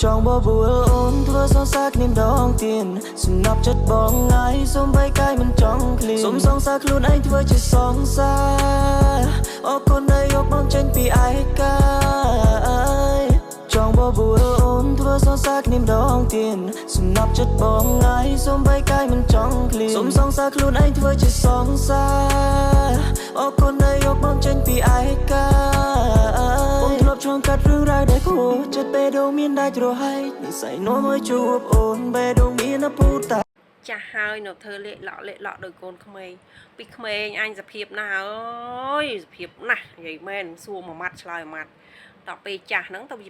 ចង់បបួលអូនធ្វើសង្សារគ្នាម្ដងទៀតសំណប់ចិត្តបងងាយសំបីកាយមិនចង់ឃ្លានសុំសង្សារខ្លួនឯងធ្វើជាសង្សារអរគុណដែលយកបងចេញពីឯកាចង់បបួលអូនធ្វើសង្សារគ្នាម្ដងទៀតសំណប់ចិត្តបងងាយសំបីកាយមិនចង់ឃ្លានសុំសង្សារខ្លួនឯងធ្វើជាសង្សារអរគុណដែលយកបងចេញពីឯកាអូនធ្លាប់ឆ្លងកាត់រឿងរ៉ាវដែលគួរចិត្តបេះដូងមានដាច់រហែកនិស័យនាំឲ្យជួបអូនបេះដូងមានអពុតា ចាស់ហើយនៅធ្វើលេកលក់លេកលក់ដោយកូនក្មេងពីក្មេងអញសភាពណាស់អើយសភាពណាស់និយាយមែនសួរមួយម៉ាត់ឆ្លើយមួយម៉ាត់ដល់ពេលចាស់ហ្នឹងទៅវា